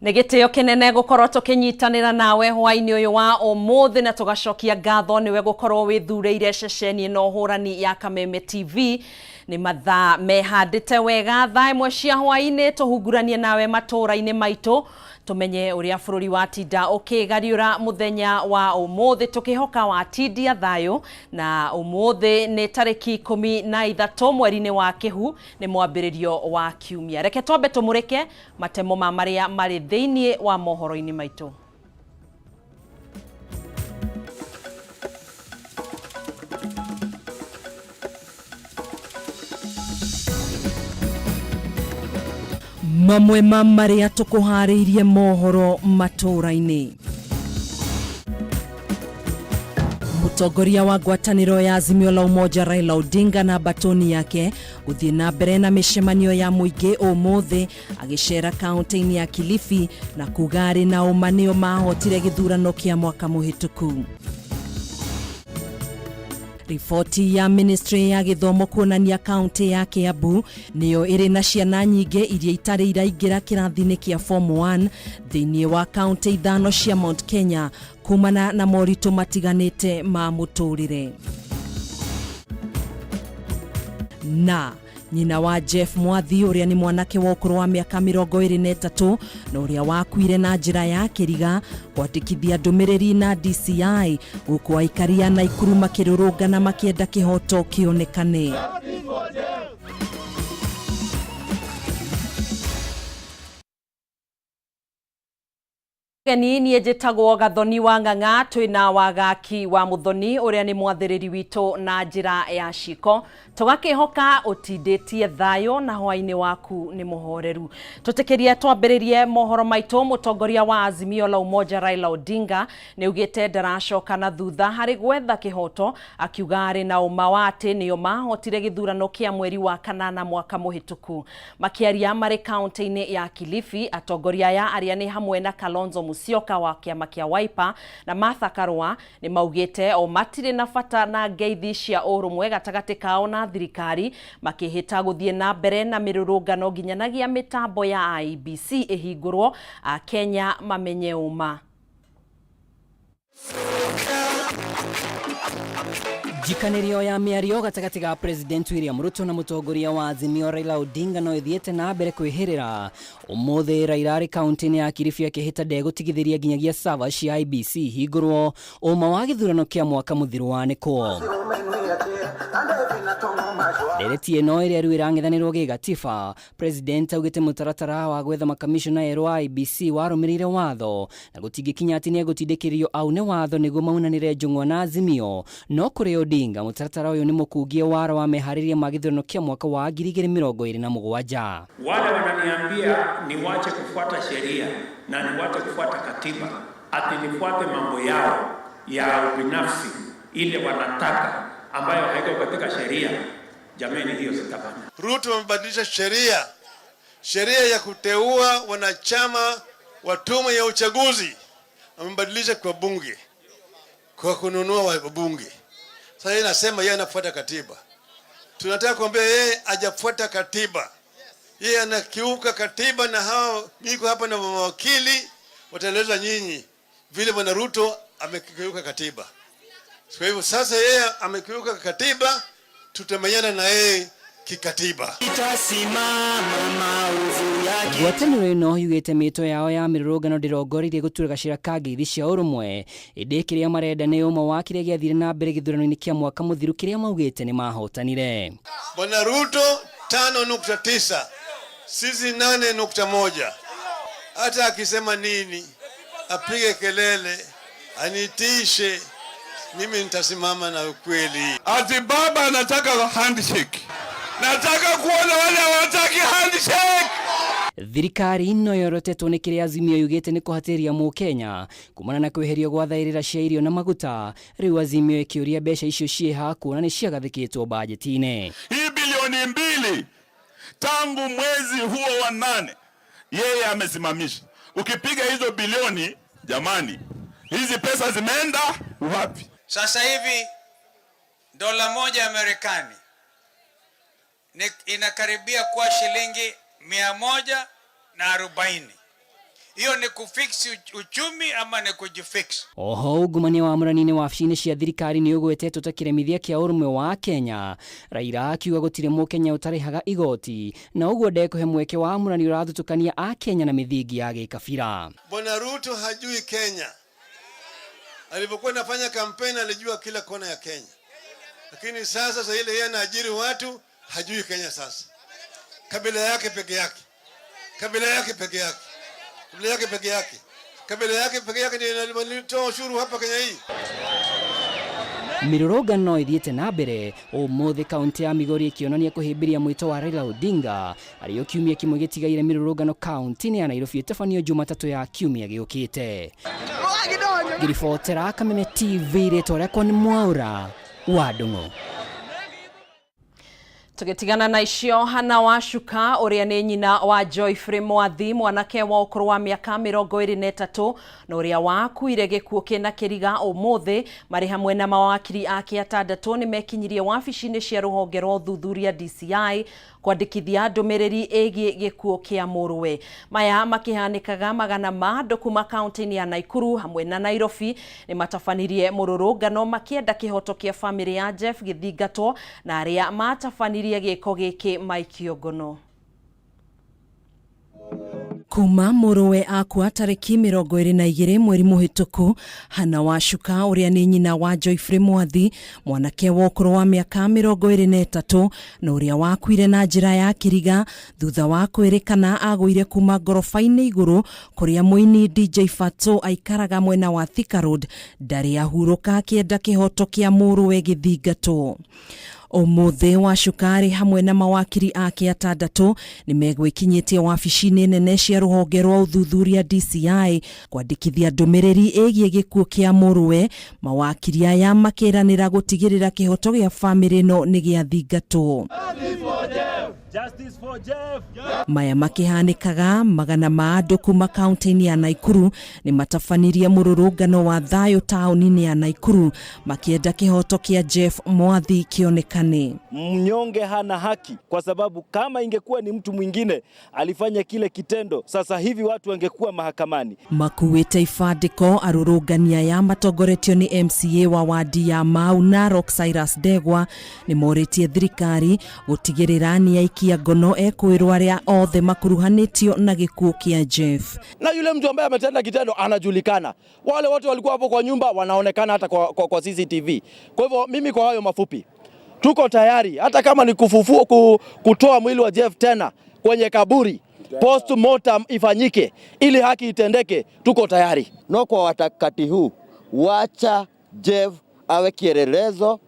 Nĩ gĩtĩo kĩnene gũkorwo tũkĩnyitanĩra nawe hwaĩ-inĩ ũyũ wa ũmũthĩ, na tũgacokia ngatho nĩwe gũkorwo wĩthurĩire ceceni ĩno hũrani ya Kameme TV. Nĩ mathaa mehandĩte wega, thaa 1 cia hwaĩ-inĩ, tũhunguranie nawe matũũra-inĩ maitũ, tũmenye ũrĩa bũrũri watinda ũkĩgariũra mũthenya wa ũmũthĩ, tũkĩhoka watindia thayũ. Na ũmũthĩ nĩ tarĩki 13 mweri-inĩ wa Kĩhu, nĩ mwambĩrĩrio wa kiumia. Reke twambe tũmũrĩke matemo ma marĩa marĩ thĩinĩ wa mohoro-inĩ maitũ. Mamwe ma marĩa tũkũharĩirie mohoro matũũra-inĩ. Mũtongoria wa ngwatanĩro ya Azimio la Umoja Raila Odinga na mbatoni yake gũthiĩ na mbere na mĩcemanio ya mũingĩ ũmũthĩ, agĩcera kaunti-inĩ ya Kilifi na kuga arĩ na ũma nĩo mahotire gĩthurano kĩa mwaka mũhĩtũku. Riboti ya Ministry ya Gĩthomo kuonania kaunti ya Kiambu nĩyo ĩrĩ na ciana nyingĩ iria itarĩ iraingĩra kĩrathi-inĩ kĩa Form 1 thĩinĩ wa kaunti 5 cia Mount Kenya kumana na moritũ matiganĩte ma mũtũrĩre. Na nyina wa Jeff Mwathi ũrĩa nĩ mwanake wa ũkũrũ wa mĩaka 23 na ũrĩa wakuire na njĩra ya kĩriga kwandĩkithia ndũmĩrĩri na DCI gũkũ aikaria Naikuru makĩrũrũngana makĩenda kĩhoto kĩonekane. Geni niĩ njĩtagwo Gathoni wa Ng'ang'a, twĩna Wagaki wa Mũthoni ũrĩa nĩ mwathĩrĩri witũ na njĩra ya ciko. Tũgakĩhoka ũtindĩtie thayũ na hwaĩ-inĩ waku nĩ mũhoreru. Tũtĩkĩrie twambĩrĩrie mohoro maitũ. Mũtongoria wa Azimio la Umoja Raila Odinga nĩ augĩte ndaracoka na thutha harĩ gwetha kĩhoto, akiuga arĩ na ũma wa atĩ nĩo mahotire gĩthurano kĩa mweri wa kanana mwaka mũhĩtũku. Makĩaria marĩ kaunti-inĩ ya Kilifi, atongoria aya arĩa nĩ hamwe na Kalonzo Musyoka wa kĩama kĩa Wiper na Martha Karua nĩ maugĩte o matirĩ na bata na ngeithi cia ũrũmwe gatagatĩ kao na thirikari, makĩhĩta gũthiĩ na mbere na mĩrũrũngano nginyanagia mĩtambo ya IEBC ĩhingũrwo, Akenya mamenye ũma. Njikanĩrio ya mĩario gatagatĩ ga President William Ruto na mũtongoria wa Azimio Raila Odinga no ĩthiĩte na mbere kwĩhĩrĩra. Ũmũthĩ Raila arĩ kaunti-inĩ ya Kilifi akĩhĩta ndegũtigithĩria nginyagia server cia IEBC ihingũrwo, ũma wa gĩthurano kĩa mwaka mũthiru wanĩkwo. Ndereti ĩno ĩrĩa rĩu ĩrang'ethanĩrwo gĩgatiba, President augĩte mũtaratara wa gwetha makamishona erũ a IEBC warũmĩrĩire watho na gũtingĩkinya atĩ nĩegũtindĩkĩrĩrio aune watho nĩguo maunanĩre njũng'wa na Azimio. No kũrĩ Odinga, mũtaratara ũyũ nĩ mũkungie wara wa meharĩria ma gĩthurano kĩa mwaka wa 2027. Wale wananiambia niwache kufuata sheria na niwache kufuata katiba, ati nifuate mambo yao ya ubinafsi ile wanataka ambayo haiko katika sheria. Jameni, hiyo sitafanya. Ruto amebadilisha sheria, sheria ya kuteua wanachama wa tume ya uchaguzi amebadilisha kwa bunge, kwa kununua wabunge. Sasa yeye anasema yeye anafuata katiba. Tunataka kuambia yeye hajafuata katiba, yeye anakiuka katiba, na hao niko hapa na mawakili wataeleza nyinyi vile Bwana Ruto amekiuka katiba. Kwa hivyo sasa yeye amekiuka katiba, tutamenyana na yeye kikatiba. Ngwatanĩro ĩno yugĩte mĩto yao ya mĩrũrũngano ndĩrongoreirie gũtura gacĩra ka ngeithi cia ũrũmwe, ĩndĩ kĩrĩa marenda nĩ ũma wa kĩrĩa gĩathire na mbere gĩthurano-inĩ kĩa mwaka mũthiru kĩrĩa maugĩte nĩ mahotanire. Bwana Ruto 5.9, sisi 8.1. Hata akisema nini, apige kelele, anitishe, mimi nitasimama na ukweli. Ati baba anataka handshake. Nataka kuona wale hawataki handshake. Thirikari no yorotetwo nĩ kĩrĩa Azimio yugĩte nĩ kũhatĩrĩria Mũkenya kumana na kweherio gwa thaĩrĩra cia irio na maguta. Rĩu Azimio ĩkĩũria mbeca icio ciĩha kuona nĩ ciagathĩkĩtwo bajeti-inĩ. Hii bilioni 2 tangu mwezi huo wa 8 yeye amesimamisha. Ukipiga hizo bilioni, jamani, hizi pesa zimeenda wapi? Sasa hivi dola moja ya Marekani inakaribia kuwa shilingi 140. Hiyo ni kufix uchumi ama ni kujifix? Oho ungumania wa mũrani-inĩ wabici-inĩ cia thirikari nĩ ũgwetetwo ta kĩremithia kĩa ũrũmwe wa Kenya. Raila akiuga gũtirĩ mũkenya ũtarĩhaga igoti na ũguo ndekũhe mweke wa mũrani ũrathutũkania a Kenya na mĩthingi ya gĩkabira. Bwana Ruto hajui Kenya. Alipokuwa anafanya kampeni alijua kila kona ya Kenya, lakini sasa ile yeye anaajiri watu hajui Kenya sasa. Kabila yake peke yake, kabila yake peke yake, kabila yake peke yake, kabila yake peke yake ndio inalitoa ushuru hapa Kenya hii. Mĩrũrũngano ĩthiĩte na mbere ũmũthĩ kaunti ya Migori ĩkĩonania kũhĩmbĩria mwĩto wa Raila Odinga arĩo kiumia kĩmwe gĩtigaire mĩrũrũngano kaunti-inĩ ya Nairobi ĩtabanio Jumatatũ ya kiumia gĩũkĩte. Ngĩribotera Kameme TV rĩtwa rĩakwa nĩ Mwaura wa Ndung'u. Tũgĩtigana na icio Hannah Wacuka ũrĩa nĩ nyina wa Joyfrey Mwathi mwanake wa ũkũrũ wa mĩaka 23 na ũrĩa wakuire gĩkuũ kĩna kĩriga ũmũthĩ marĩ hamwe na mawakiri ake atandatũ nĩ mekinyirie wabici-inĩ cia rũhonge rwa ũthuthuria DCI kwandĩkithia ndũmĩrĩri ĩgiĩ gĩkuũ kĩa mũrũwe. Maya makĩhanĩkaga magana ma andũ kuma kaunti-inĩ ya Naikuru hamwe na Nairobi nĩ matabanirie mũrũrũngano makĩenda kĩhoto kĩa bamĩrĩ ya Jeff gĩthingatwo na arĩa matabanirie gĩko gĩkĩ maikio ngono. Kuma mũrũwe akua tarĩki 22 mweri mũhĩtũku, Hannah Wacuka ũrĩa nĩ nyina wa Joyfrey Mwathi mwanake wa ũkũrũ wa mĩaka 23 na ũrĩa wakuire na njĩra ya kĩriga thutha wa kwĩrĩkana agũire kuma ngoroba-inĩ igũrũ kũrĩa mũini DJ Fatxo aikaraga mwena wa Thika Road ndarĩ ahurũka akĩenda kĩhoto kĩa mũrũwe gĩthingatwo. Ũmũthĩ Wacuka arĩ hamwe na mawakiri ake atandatũ nĩ megwĩkinyĩtie wabici-inĩ nene cia rũhonge rwa ũthuthuria DCI kwandĩkithia ndũmĩrĩri ĩgiĩ gĩkuũ kĩa mũrũwe. Mawakiri aya makĩranĩra gũtigĩrĩra kĩhoto gĩa bamĩrĩ ĩno nĩ gĩathingatwo. Maya makĩhanĩkaga magana ma andũ kuma kaunti-inĩ ya Naikuru nĩ matabanirie mũrũrũngano wa thayũ taũni-inĩ ya Naikuru makĩenda kĩhoto kĩa Jeff Mwathi kĩonekane. Mnyonge hana haki, kwa sababu kama ingekuwa ni mtu mwingine alifanya kile kitendo, sasa hivi watu wangekuwa mahakamani. Makuĩte ibandĩko arũrũngani aya matongoretio nĩ MCA wa wadi ya Mau Narok Cyrus Ndegwa nĩ morĩtie thirikari gũtigĩrĩra nĩ aikia ngono ekwĩrwo arĩa othe makuruhanĩtio na gĩkuũ kĩa Jeff. Na yule mtu ambaye ametenda kitendo anajulikana. Wale wote walikuwa hapo kwa nyumba wanaonekana hata kwa CCTV. Kwa hivyo mimi kwa hayo mafupi, tuko tayari hata kama ni kufufua kutoa mwili wa Jeff tena kwenye kaburi, postmortem ifanyike ili haki itendeke, tuko tayari. No kwa wakati huu wacha Jeff awe kielelezo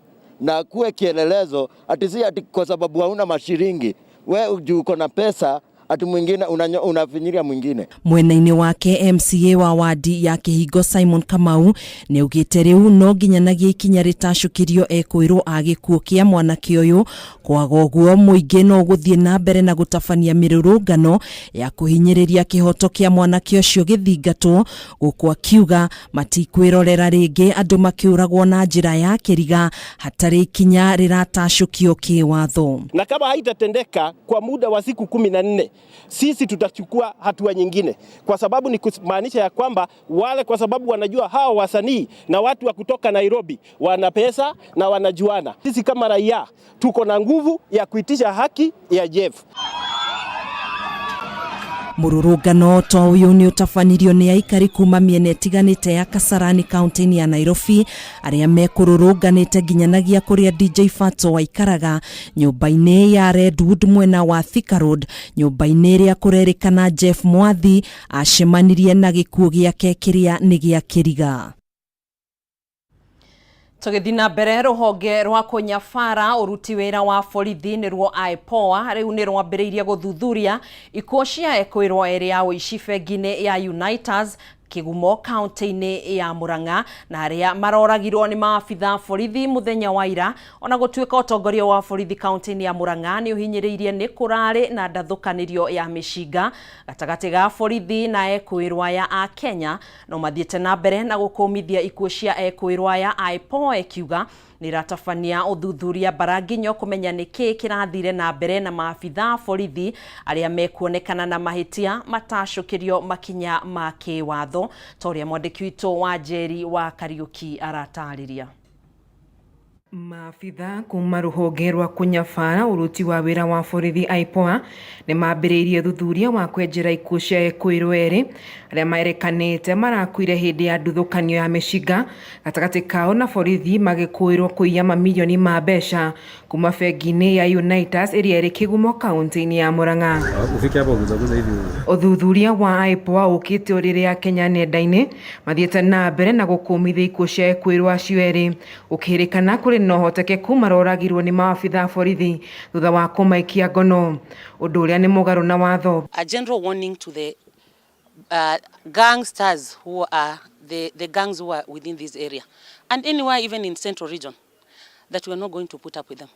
na kuwe kielelezo, ati si ati kwa sababu hauna mashilingi we juu uko na pesa ati mwingine unafinyiria mwingine. Mwena-inĩ wake MCA wa wadi ya Kĩhingo Simon Kamau nĩ augĩte rĩu no nginyanagia ikinya rĩtacũkĩrio ekwĩrwo a gĩkuũ kĩa mwanake ũyũ, kwaga ũguo mũingĩ no ũgũthiĩ na mbere na gũtabania mĩrũrũngano ya kũhinyĩrĩria kĩhoto kĩa mwanake ũcio gĩthingatwo, gũkũ akiuga matikwĩrorera rĩngĩ andũ makĩũragwo na njĩra ya kĩriga hatarĩ ikinya rĩratacũkio kĩwatho. Na kama haitatendeka kwa muda wa siku 14, sisi tutachukua hatua nyingine, kwa sababu ni kumaanisha ya kwamba wale, kwa sababu wanajua hao wasanii na watu wa kutoka Nairobi wana pesa na wanajuana. Sisi kama raia tuko na nguvu ya kuitisha haki ya Jeff. Mũrũrũngano ta ũyũ nĩ ũtabanirio nĩ aikari kuma mĩena ĩtiganĩte ya Kasarani kaunti-inĩ ya Nairobi arĩa mekũrũrũnganĩte nginyanagia kũrĩa DJ Fatxo aikaraga nyũmba-inĩ ya Redwood mwena wa Thika Road, nyũmba-inĩ ĩrĩa kũrerĩkana Jeff Mwathi acemanirie na gĩkuũ gĩake kĩrĩa nĩ gĩa kĩriga. Tũgĩthiĩ na mbere, rũhonge rwa kũnyabara ũruti wĩra wa borithi nĩruo IPOA rĩu nĩ rwambĩrĩirie gũthuthuria ikuũ cia ekwĩrwo erĩ ya ũici bengi-inĩ ya Unitas Kĩgumo kaunti-inĩ ya Murang'a na arĩa maroragirwo nĩ maabitha borithi mũthenya wa ira. Ona gũtuĩka ũtongoria wa borithi kaunti-inĩ ya Murang'a nĩ ũhinyĩrĩirie nĩ kũrarĩ na ndathũkanĩrio ya mĩcinga gatagatĩ ga borithi na ekwĩrwo aya a Kenya, no mathiĩte na mbere na gũkũmithia ikuũ cia ekwĩrwo aya, IPOA ĩkiuga Nĩ ĩratabania ũthuthuria Mbaranginyo kũmenya nĩkĩ kĩrathire na mbere na maabitha borithi arĩa mekuonekana na mahĩtia matacũkĩrio makinya ma kĩwatho ta ũrĩa mwandĩki witũ wa Njeri wa Kariũki aratarĩria. Maabitha kuma rũhonge rwa kũnyabara ũruti wa wĩra wa borithi IPOA nĩ mambĩrĩirie ũthuthuria wa kwenjera ikuũ cia ekũĩrwo erĩ arĩa merekanĩte marakuire hĩndĩ ya nduthũkanio ya mĩcinga gatagatĩ kao na borithi magĩkũĩrwo kũiya mamirioni ma mbeca kuma bengi-inĩ ya Unitas ĩrĩa ĩrĩ Kĩgumo kaunti-inĩ ya Murang'a. Ũthuthuria wa IPOA ũkĩte o rĩrĩa Kenya nenda-inĩ mathiĩte na mbere na gũkũmithia ikuũ cia ekũĩrwo acio erĩ gũkĩrĩkana kũrĩ na ũhotekeku maroragirwo nĩ maabitha a borithi thutha wa kũmaikia ngono ũndũ ũrĩa nĩ mũgarũ na watho. A general warning to the gangsters who are the gangs who are within this area and anywhere even in Central Region that we are not going to put up with them.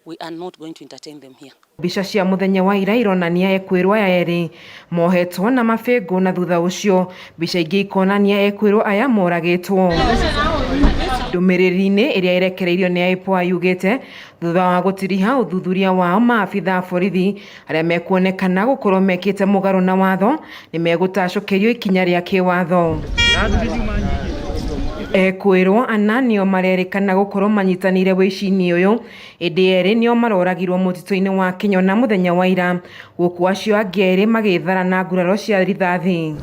We are not going to entertain them here. Mbica cia mũthenya wa ira ironania ekwĩrwo aya erĩ mohetwo na mabĩngũ na thutha ũcio mbica ingĩ ikonania ekwĩrwo aya moragĩtwo. Ndũmĩrĩri-inĩ ĩrĩa ĩrekereirio nĩ IPOA yugĩte thutha wa gũtiriha ũthuthuria wao maabitha a borithi arĩa mekuonekana gũkorwo mekĩte mũgarũ na watho nĩ megũtacũkĩrio ikinya rĩa kĩwatho. Ekwĩrwo ana nĩo marerĩkana gũkorwo manyitanĩire wĩici-inĩ ũyũ ĩndĩ erĩ nĩo maroragirwo mũtitũ-inĩ wa Kĩnyona mũthenya wa ira gũkũ acio angĩ erĩ magĩthara na nguraro cia rithathi.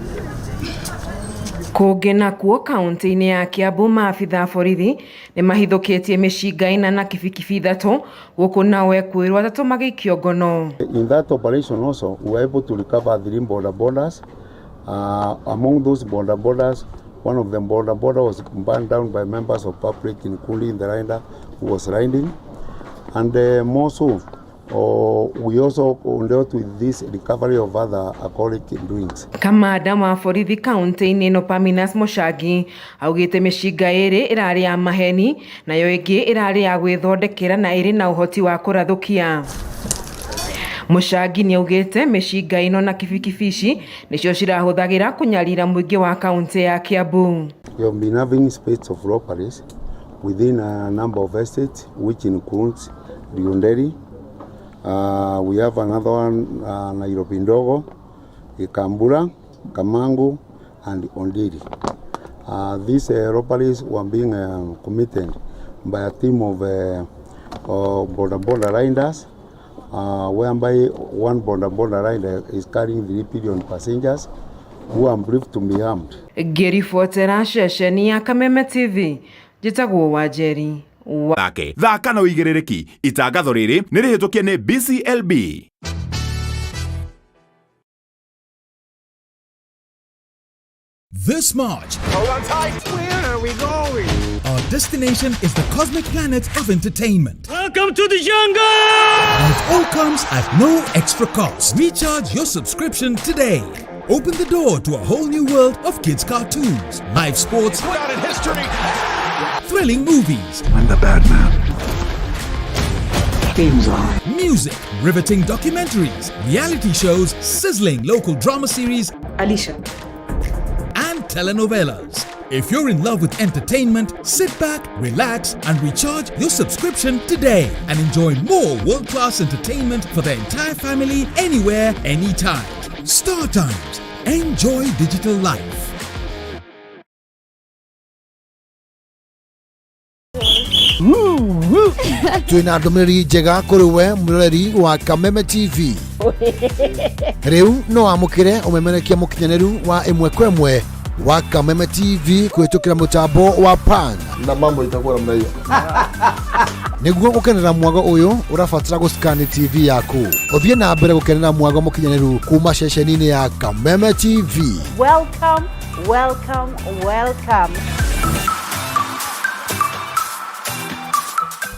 Kũngĩ nakuo kaunti-inĩ ya Kiambu maabitha a borithi nĩ mahithũkĩtie mĩcinga ĩna na kibikibi ithatũ gũkũ nao ekwĩrwo atatũ magĩikio ngono. In that operation also we were able to recover 3 border borders. Among those border borders, one of them border border was burned down by members of public, including the rider who was riding. And more so, we also dealt with this recovery of other alcoholic drinks. Kamanda wa borithi kaunti-inĩ ĩno Paminas Mũcangi augĩte mĩcinga ĩrĩ ĩrarĩ ya maheni nayo ĩngĩ ĩrarĩ ya gwĩthondekera na ĩrĩ na ũhoti wa kũrathũkia. Mũcangi nĩaugĩte mĩcinga ĩno na kibikibi ici nĩcio cirahũthagĩra kũnyarira mũingĩ wa kaunti ya Kiambu. We have been having spate of robberies within a number of estates which includes Rionderi. We have another one, Nairobi Ndogo, Ikambura, Kamangu, and Ondiri. These robberies were being committed by a team of border border riders, whereby one border border rider is carrying 3 billion passengers who are believed to be armed. Ngĩribotera ceceni ya Kameme TV, njĩtagwo Wanjeri. Thake thaka na ũigĩrĩrĩki itangatho rĩrĩ nĩ rĩhĩtũkie nĩ BCLB. This March, hold on tight. Where are we going? Our destination is the cosmic planet of entertainment. Welcome to the jungle! And it all comes at no extra cost. Recharge your subscription today. Open the door to a whole new world of kids' cartoons, live sports, out in history, thrilling movies. I'm the bad man. Game's on. Music, riveting documentaries, reality shows, sizzling local drama series, Alicia, and telenovelas. If you're in love with entertainment, sit back, relax, and recharge your subscription today and enjoy more world-class entertainment for the entire family, anywhere, anytime. Star Times. Enjoy digital life. Twina ndũmĩrĩri njega kũrĩ we mwĩroreri wa Kameme TV. Rĩu no wamũkĩre ũmemerekia mũkinyanĩru wa ĩmwe kwa ĩmwe wa Kameme TV kũhĩtũkĩra mũtambo wa PAN na mambo itakuwa namna hiyo. Nĩguo gũkenera mwago ũyũ ũrabatara gũscan TV yaku ũthiĩ na mbere gũkenera mwago mũkinyanĩru kuma ceceni-inĩ ya Kameme TV. Welcome, welcome, welcome.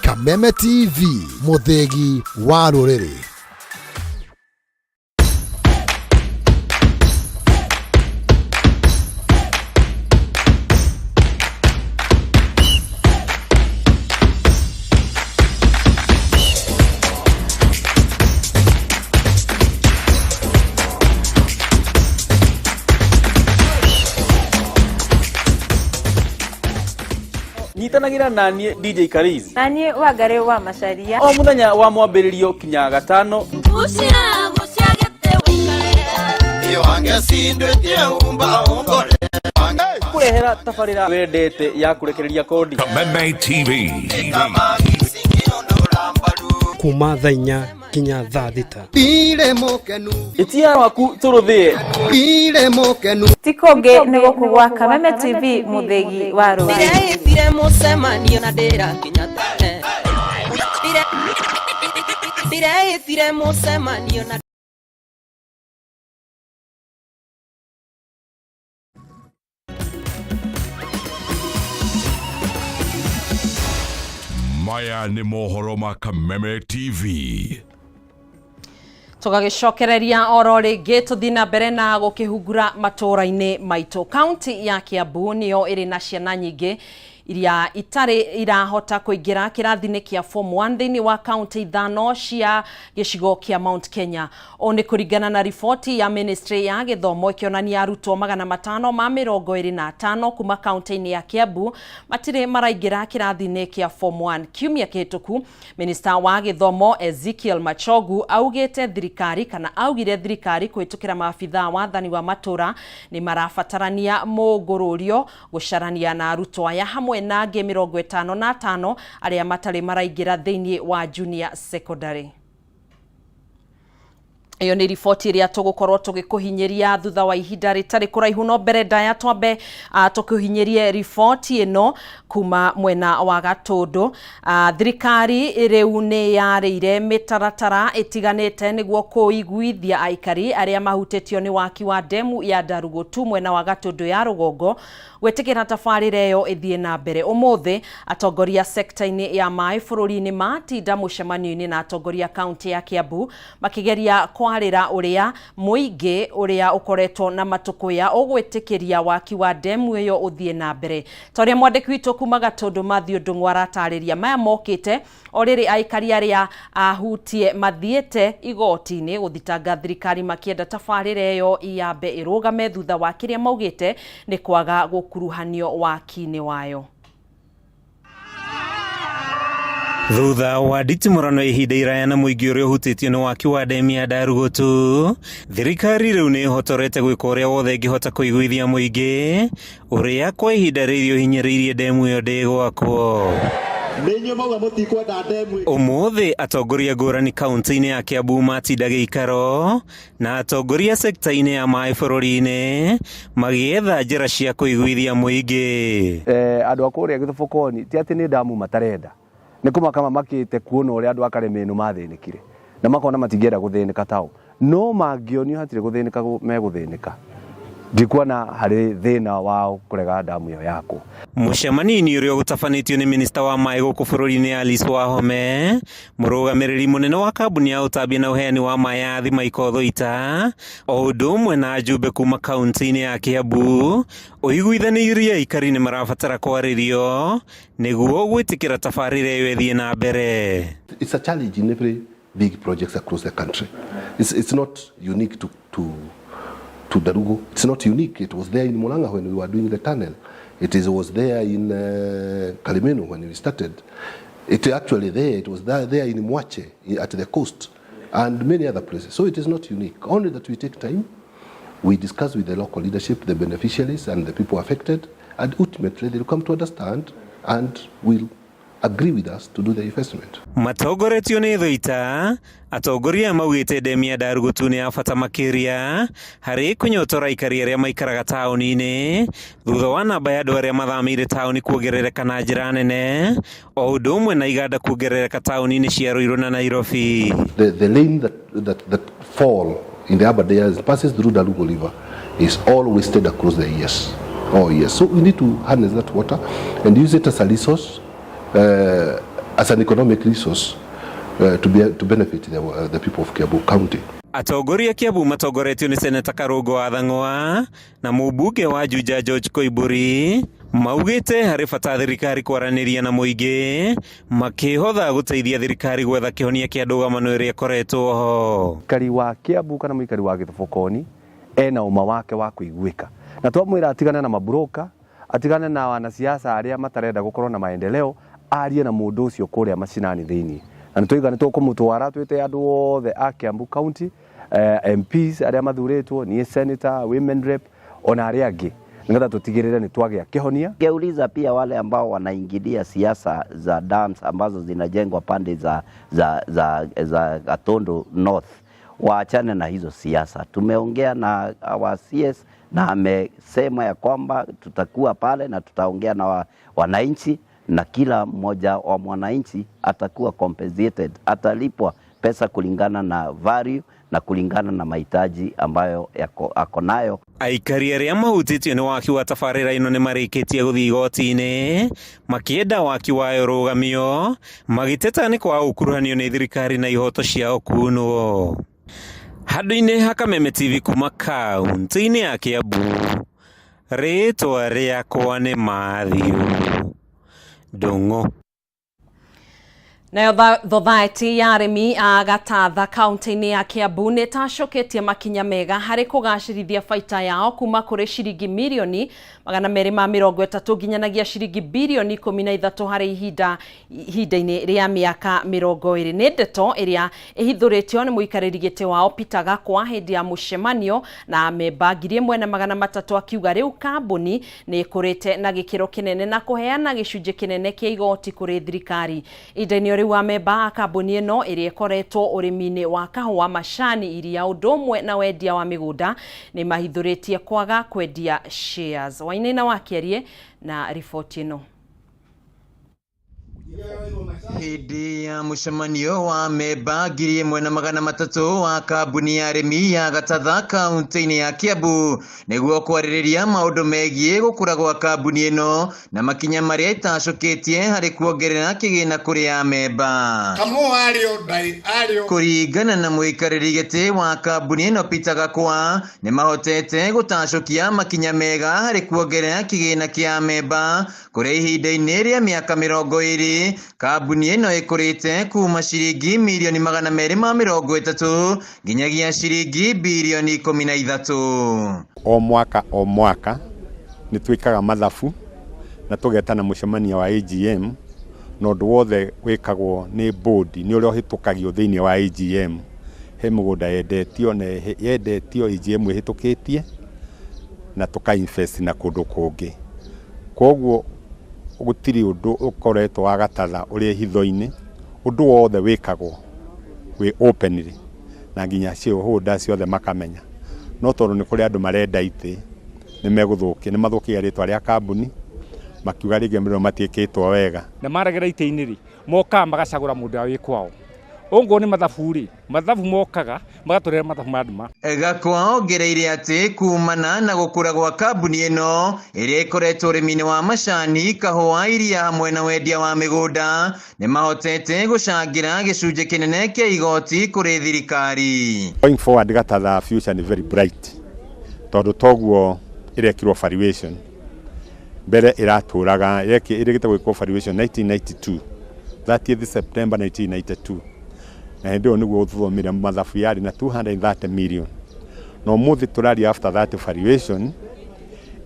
Kameme TV, mũthĩgi wa rũrĩrĩ. Nyitanagĩra na niĩ DJ Karizi Na niĩ Wangarĩ wa Macaria. O mũthenya wa mwambĩrĩrio kinya gatano. Kũrehera tabarĩra wendete ya kũrekereria kodi. Kameme TV. Kuma thaa 4 kinya thaa 6. Ĩtia waku tũrũthĩe. Ti kũngĩ nĩ gũkũ gwa Kameme TV mũthĩgi wa rũrĩrĩ. Ndĩreĩtire mũcemanio na ndĩrakinya tene. Ndĩreĩtire mũcemanio na Maya nĩ mohoro ma Kameme TV. Tũgagĩcokereria oro rĩngĩ tũthiĩ na mbere na gũkĩhungura matũũra-inĩ maitũ. Kaunti ya Kiambu nĩyo ĩrĩ na ciana nyingĩ iria itarĩ irahota kũingĩra kĩrathi-inĩ kĩa form 1 thĩinĩ wa kaunti 5 cia gĩcigo kĩa Mount Kenya. Ũũ nĩ kũringana na riboti ya ministry ya gĩthomo ĩkĩonania arutwo 525 kuma kaunti-inĩ ya Kiambu matirĩ maraingĩra kĩrathi-inĩ kĩa form 1. Kiumia kĩhĩtũku Minista wa gĩthomo Ezekiel Machogu augĩte thirikari kana augire thirikari kũhĩtũkĩra maabithaa wathani wa matũũra nĩ marabatarania mũngũrũrio gũcarania na arutwo aya hamwe na angĩ 55 arĩa matarĩ maraingĩra thĩinĩ wa junior secondary. Ĩyo nĩ riboti ĩrĩa tũgũkorwo tũgĩkũhinyĩria thutha wa ihinda rĩtarĩ kũraihu, no mbere ndaya twambe tũkũhinyĩrie riboti ĩno kuma mwena wa Gatũndũ. Thirikari rĩu nĩ yarĩire mĩtaratara ĩtiganĩte nĩguo kũiguithia aikari arĩa mahutĩtio nĩ waki wa ndemu ya Ndarugutu mwena wa Gatũndũ ya rũgongo gwĩtĩkĩra tabarĩra ĩyo ĩthiĩ na mbere. Ũmũthĩ atongoria sekta-inĩ ya maĩ bũrũri-inĩ matinda mũcemanio-inĩ na atongoria kaunti ya Kiambu makĩgeria kwarĩra ũrĩa mũingĩ ũrĩa ũkoretwo na matũkũya ũgwĩtĩkĩria waki wa ndemu ĩyo ũthiĩ na mbere. Ta ũrĩa mwandĩki witũ kuma Gatũndũ Matthew Ndung'u aratarĩria, maya mokĩte o rĩrĩ aikari arĩa ahutie mathiĩte igoti-inĩ gũthitanga thirikari makĩenda tabarĩra ĩyo yambe ĩrũgame thutha wa kĩrĩa maugĩte nĩ kwaga gũkuruhanio waki-inĩ wayo. Thutha wa nditimũrano ya ihinda iraya na mũingĩ ũrĩa ũhutĩtio nĩ waki wa ndemu ya Ndarugutu, thirikari rĩu nĩ ĩhotorete gwĩka ũrĩa wothe ĩngĩhota kũiguithia mũingĩ ũrĩa kwa ihinda rĩrĩ ũhinyĩrĩirie ndemu ĩyo ndĩgwakwo. Ũmũthĩ atongoria ngũrani kaunti-inĩ ya Kiambu matinda gĩikaro na atongoria sekta-inĩ ya maĩ bũrũri-inĩ magĩetha njĩra cia kũiguithia mũingĩ. Andũ a kũrĩa Gĩthũbũkoni ti atĩ nĩ ndamu matarenda, nĩ kũmaka mamakĩte kuona ũrĩa andũ a Karemenu mathĩnĩkire na makona matingĩenda gũthĩnĩka tao, no mangĩonio hatirĩ gũthĩnĩka megũthĩnĩka, ndikuona harĩ thĩna wao kũrega ndamu ĩyo yakwo. Mũcemanio-inĩ ũrĩa ũgũtabanĩtio nĩ minista wa maĩ gũkũ bũrũri-inĩ Alice Wahome, mũrũgamĩrĩri mũnene wa kambuni ya ũtambia na ũheani wa maĩ ya Thima Ikothoita, o ũndũ ũmwe na njumbe kuma kaunti-inĩ ya Kiambu, ũiguithanĩirie aikari nĩ marabatara kwarĩrio nĩguo gwĩtĩkĩra tabarĩra ĩyo ĩthiĩ na mbere. It's a challenge in every big projects across the country. It's not unique to Ndarugu. It's not unique. It was there in Murang'a when we were doing the tunnel. It was there in Karimenu when we started. It actually there. It was there in Mwache at the coast and many other places. So it is not unique. Only that we take time, we discuss with the local leadership, the beneficiaries and the people affected, and ultimately they will come to understand and will agree with us to do the investment. Matongoretio nĩ Thũita, atongoria maugĩte ndemu ya Ndarugutu nĩ ya bata makĩria harĩ kũnyotora aikari arĩa maikaraga taũni-inĩ thutha wa namba ya andũ arĩa mathamĩire taũni kuongerereka na njĩra nene, o ũndũ ũmwe na iganda kuongerereka taũni-inĩ cia Ruiru na Nairobi. The lane that fall in the urban areas passes through Ndarugu River is all wasted across the years. Oh yes, so we need to harness that water and use it as a resource, as an economic resource to benefit the people of Kiambu County. Atongoria Kiambu matongoretio nĩ Seneta Karũngũ wa Thang'wa na mũmbunge wa Juja George Koimbũri maugĩte harĩ bata thirikari kwaranĩria na mũingĩ makĩhotha gũteithia thirikari gwetha kĩhonia kĩa ndũgamano ĩrĩa ĩkoretwo ho. Mũikari wa Kiambu kana mũikari wa Gĩthũbũkoni ena ũma wake wa kũiguĩka, na twamwĩra atigane na maburoka, Atigane na wanasiasa arĩa matarenda gũkorwo na maendeleo, arie na mũndũ ũcio kũrĩa macinani thĩinĩ. Na nĩ twaiga nĩ tũkũmũtwara twĩte andũ othe a Kiambu County, MPs arĩa mathurĩtwo, niĩ senator, women rep, ona arĩa angĩ, nĩgetha tũtigĩrĩre nĩ twagĩa kĩhonia. Ngeuliza pia wale ambao wanaingilia siasa za dams ambazo zinajengwa pande za Gatundu North waachane na hizo siasa. Tumeongea na our CS na amesema ya kwamba tutakuwa pale na tutaongea na wananchi na kila mmoja wa mwananchi atakuwa compensated, atalipwa pesa kulingana na value na kulingana na mahitaji ambayo ako nayo. Aikari arĩa mahutĩtio nĩ waki wa tabarĩra ĩno nĩ marĩkĩtie gũthiĩ igoti-inĩ makĩenda waki wayo ũrũgamio, magĩteta nĩ kwaga gũkuruhanio nĩ thirikari na ihoto ciao kunwo. Handũ-inĩ ha Kameme TV kuma kaunti-inĩ ya Kiambu, rĩtwa rĩakwa nĩ Matthew Ndung'u. Nayo thothaĩtĩ ya arĩmi a Gatatha kaunti-inĩ ya Kiambu nĩ ĩtacũkĩtie makinya mega harĩ kũgacĩrithia baita yao kuma kũrĩ ciringi mirioni 230 nginyanagia ciringi birioni 13 harĩ ihinda-inĩ rĩa mĩaka 20. Nĩ ndeto ĩrĩa ĩhithũrĩtio nĩ mũikarĩri gĩtĩ wao Peter Gakwa hĩndĩ ya mũcemanio na amemba 1300 akiuga rĩu kambuni nĩ ĩkũrĩte na gĩkĩro kĩnene na kũheana gĩcunjĩ kĩnene kĩa igoti kũrĩ thirikari. Ihinda-inĩ rĩu amemba a kambuni ĩno ĩrĩa ĩkoretwo ũrĩmi-inĩ wa kahũa, macani, iria ũndũ ũmwe na wendia wa mĩgũnda nĩ mahithũrĩtie kwaga kwendia shares. Wainaina Wakĩarie na riboti ĩno. Hĩndĩ ya mũcemanio wa memba 1300 wa kambuni ya arĩmi ya Gatatha kaunti-inĩ ya Kiambu nĩguo kwarĩrĩria maũndũ megiĩ gũkũra gwa kambuni ĩno na makinya marĩa ĩtacũkĩtie harĩ kuongerera kĩgĩna kũrĩ amemba. Kũringana na mũikarĩri gĩtĩ wa kambuni ĩno Peter Gakwa, nĩ mahotete gũtacũkia makinya mega harĩ kuongerera kĩgĩna kĩa amemba kũrĩa ihinda-inĩ rĩa mĩaka 20 kambuni ĩno ĩkũrĩte kuma ciringi mirioni 230 nginyagia ciringi birioni 13. O mwaka o mwaka nĩ twĩkaga mathabu na tũgetana mũcemanio wa AGM na ũndũ wothe wĩkagwo nĩ board nĩ ũrĩa ũhĩtũkagio thĩinĩ wa AGM. He mũgũnda yendetio na yendetio AGM ĩhĩtũkĩtie na tũka invest na kũndũ kũngĩ. Koguo gũtirĩ ũndũ ũkoretwo wa Gatatha ũrĩ hitho-inĩ, ũndũ wothe wĩkagwo wĩ openly na nginya shareholders ciothe makamenya. No tondũ nĩ kũrĩ andũ marenda itĩ nĩ megũthũkia, nĩ mathũkagia rĩtwa rĩa kambuni makiuga rĩngĩ mĩrĩo matiĩkĩtwo wega. Na maregera itĩ-inĩ rĩ, mokaga magacagũra mũndũ ũrĩa wĩ kwao. Ũguo nĩ mathabu rĩ, mathabu mokaga magatũrehera mathabu ma nduma. Gakwa ongereire atĩ kumana na gũkũra gwa kambuni ĩno ĩrĩa ĩkoretwo ũrĩmi-inĩ wa macani, kahũa, iria hamwe na wendia wa mĩgũnda nĩ mahotete gũcangĩra gĩcunjĩ kĩnene kĩa igoti kũrĩ thirikari. Going forward Gatatha future nĩ very bright tondũ toguo ĩrekirwo valuation. Mbere ĩratũraga ĩrĩkĩte gwĩkwo valuation 1992, 30th September 1992. Na hĩndĩ ĩyo nĩguo tũthomire mathabu yarĩ na 230 million. Na ũmũthĩ tũraria after that valuation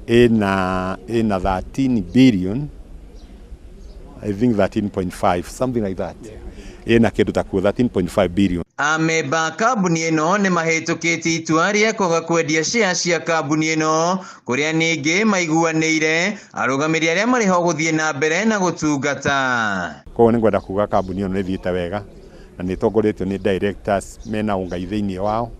ĩna 13 billion, I think 13.5, something like that. Ĩna kĩndũ ta kuo 13.5 billion. Amemba kambuni ĩno nĩ mahĩtũkĩtie itua rĩa kwaga kwendia share cia kambuni ĩno kũrĩa ningĩ maiguanĩire arũgamĩrĩri arĩa marĩ ho gũthiĩ na mbere na gũtungata. Koguo nĩ ngwenda kuga kambuni ĩno nĩ ĩthiĩte wega na nĩ ĩtongoretio nĩ directors mena ũngai thĩinĩ wao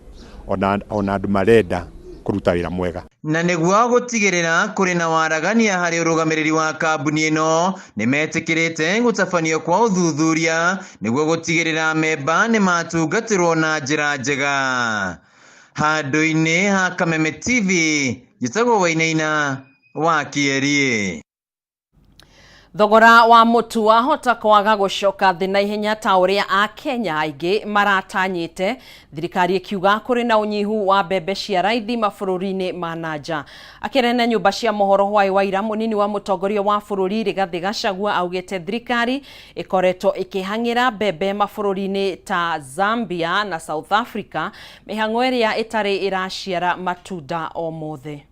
ona andũ marenda kũruta wĩra mwega. Na nĩguo gũtigĩrĩra kũrĩ na waragania harĩ ũrũgamĩrĩri wa kambuni ĩno nĩ metĩkĩrĩte gũtabanio kwa ũthuthuria nĩguo gũtigĩrĩra amemba nĩ matungatĩrwo na njĩra njega. Handũ-inĩ ha Kameme TV njĩtagwo Wainaina wa Kĩerie. Thogora wa mũtu wahota kwaga gũcoka thĩ na ihenya ta ũrĩa Akenya aingĩ maratanyĩte, thirikari ĩkiuga kũrĩ na ũnyihu wa mbembe cia raithi mabũrũri-inĩ ma na nja. Akĩaria na nyũmba cia mohoro hwaĩ wa ira, mũnini wa mũtongoria wa bũrũri Rigathĩ Gachagua augĩte thirikari ĩkoretwo ĩkĩhang'ĩra mbembe mabũrũri-inĩ ta Zambia na South Africa, mĩhang'o ĩrĩa ĩtarĩ ĩraciara matunda o mothe.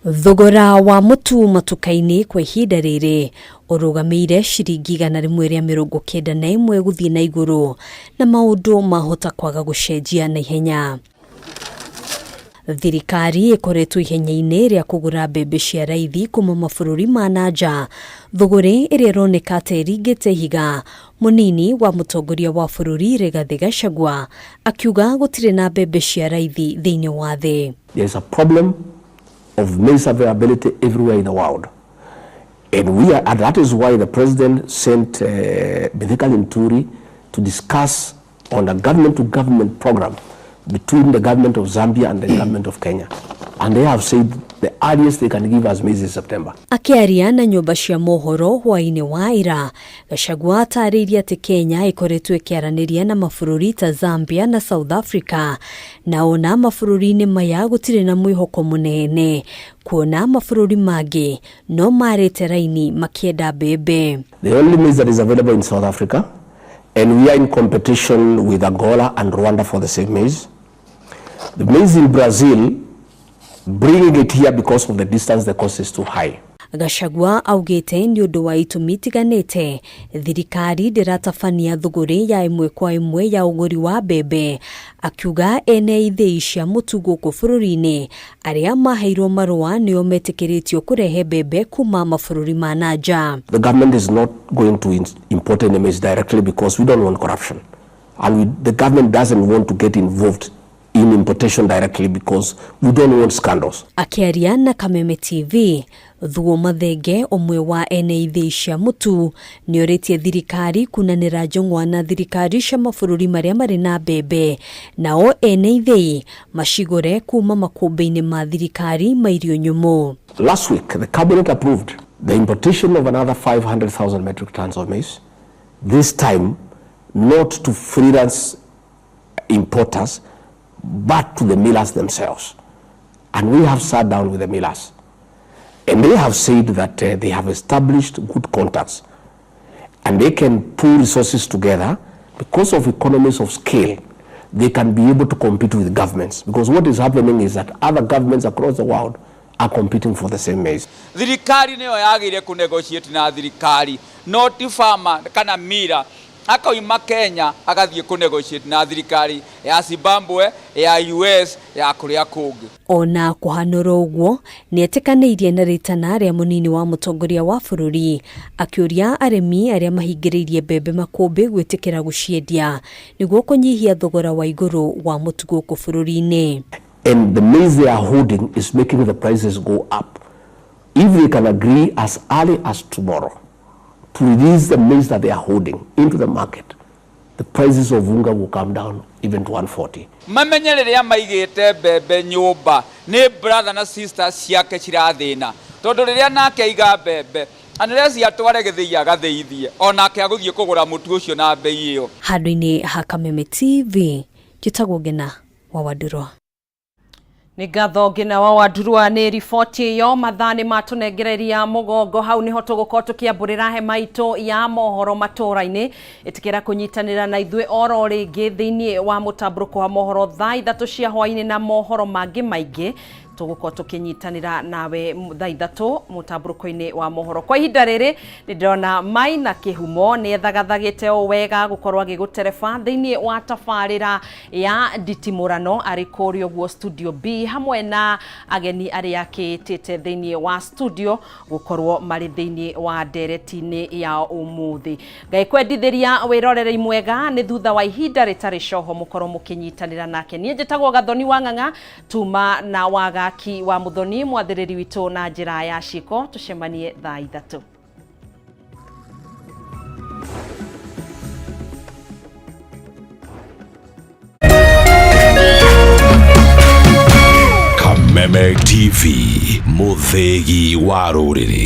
Thogora wa mũtu matuka-inĩ kwa ihinda rĩrĩ ũrũgamĩire ciringi 191 gũthiĩ na igũrũ na maũndũ mahota kwaga gũcenjia na ihenya. Thirikari ĩkoretwo ihenya-inĩ rĩa kũgũra mbembe cia raithi kuma mabũrũri ma na nja, thũgũrĩ ĩrĩa ĩroneka ta ĩringĩte ihiga. Mũnini wa mũtongoria wa bũrũri Rigathĩ Gachagua akiuga gũtirĩ na mbembe cia raithi thĩinĩ wa thĩ. There is a problem of maize availability everywhere in the world. And that is why the president sent Mithika Linturi to discuss on a government-to-government program between the government of Zambia and the government of Kenya. And they have said the earliest they can give us maize is September. Akĩaria na nyũmba cia mohoro hwaĩ-inĩ wa ira, Gachagua atarĩirie atĩ Kenya ĩkoretwo ĩkĩaranĩria na mabũrũri ta Zambia na South Africa, na ona mabũrũri-inĩ maya gũtirĩ na mwĩhoko mũnene kuona mabũrũri mangĩ no marĩte raini makĩenda mbembe. The only maize that is available in South Africa, and we are in competition with Angola and Rwanda for the same maize. The maize in Brazil, bringing it here because of the distance, the cost is too high. Gachagua augĩte nĩ ũndũ wa itũmi itiganĩte thirikari ndĩratabania thũgũrĩ ya ĩmwe kwa ĩmwe ya ũgũri wa mbembe, akiuga ene ithĩi cia mũtu gũkũ bũrũri-inĩ arĩa maheirwo marũa nĩo metĩkĩrĩtio kũrehe mbembe kuma mabũrũri ma na nja. The government is not going to import any maize directly because we don't want corruption. And the government doesn't want to get involved in importation directly because we don't want scandals. Akĩaria na Kameme TV, Thuo Mathenge ũmwe wa ene ithĩi cia mũtu nĩorĩtie thirikari kunanĩra njong'wa na thirikari cia mabũrũri marĩa marĩ na mbembe, nao ene ithĩi macigũre kuma makũmbĩ-inĩ ma thirikari ma irio nyũmũ. Last week, the cabinet approved the importation of another 500,000 metric tons of maize, this time not to freelance importers, but to the millers themselves. And we have sat down with the millers. And they have said that they have established good contacts and they can pool resources together. Because of economies of scale, they can be able to compete with governments. Because what is happening is that other governments across the world are competing for the same maize. Thirikari niyo yagire ku negotiate na thirikari, not farmer kana mira. Akoima Kenya agathiĩ kũ negotiate na thirikari ya Zimbabwe, ya US, ya kũrĩa kũngĩ. Ona kũhanũra ũguo nĩetĩkanĩirie na rĩtana rĩa mũnini wa mũtongoria wa bũrũri akĩũria arĩmi arĩa mahingĩrĩirie mbembe makũmbĩ gwĩtĩkĩra gũciendia nĩguo kũnyihia thogora wa igũrũ wa mũtu gũkũ bũrũri-inĩ. And the maize they are holding is making the prices go up. If they can agree as early as tomorrow to release the maize that they are holding into the market, the prices of unga will come down even to 140. Mamenye rĩrĩa maigĩte mbembe nyũmba nĩ brother na sister ciake cirathĩna, tondũ rĩrĩa nake aiga mbembe unless atware gĩthĩi agathĩithie, onake agũthiĩ kũgũra mũtu ũcio na bei ĩyo. Handũ-inĩ ha Kameme TV, njĩtagwo Ngina wa Wandurwa. Nĩ ngatho Ngina wa Wandurwa nĩ riboti ĩyo. Mathaa nĩ matũnengereria mũgongo, hau nĩho tũgũkorwo tũkĩambũrĩra hema itũ ya mohoro matũra-inĩ. Ĩtĩkĩra kũnyitanĩra na ithuĩ oro rĩngĩ thĩinĩ wa mũtambũrũko wa mohoro thaa 3 cia hwaĩ-inĩ na mohoro mangĩ maingĩ. Tũgũkorwo tũkĩnyitanĩra nawe thaa 3 mũtambũrũko-inĩ wa mohoro. Kwa ihinda rĩrĩ nĩ ndĩrona Maina Kĩhumo nĩ ethagathagĩte o wega gũkorwo agĩgũtereba thĩinĩ wa tabarĩra ya nditimũrano arĩ kũrĩa ũguo studio B hamwe na ageni arĩa akĩtĩte thĩinĩ wa studio gũkorwo marĩ thĩinĩ wa ndereti-inĩ ya ũmũthĩ. Ngaĩkwendithĩria wĩroreri mwega nĩ thutha wa ihinda rĩtarĩ coho mũkorwo mũkĩnyitanĩra nake. Niĩ njĩtagwo Gathoni wa Ng'ang'a, tuma na waga ki wa Muthoni mwathĩrĩri witũ na njĩra ya ciĩko. Tũcemanie thaa 3. Kameme TV, mũthĩgi wa rũrĩrĩ.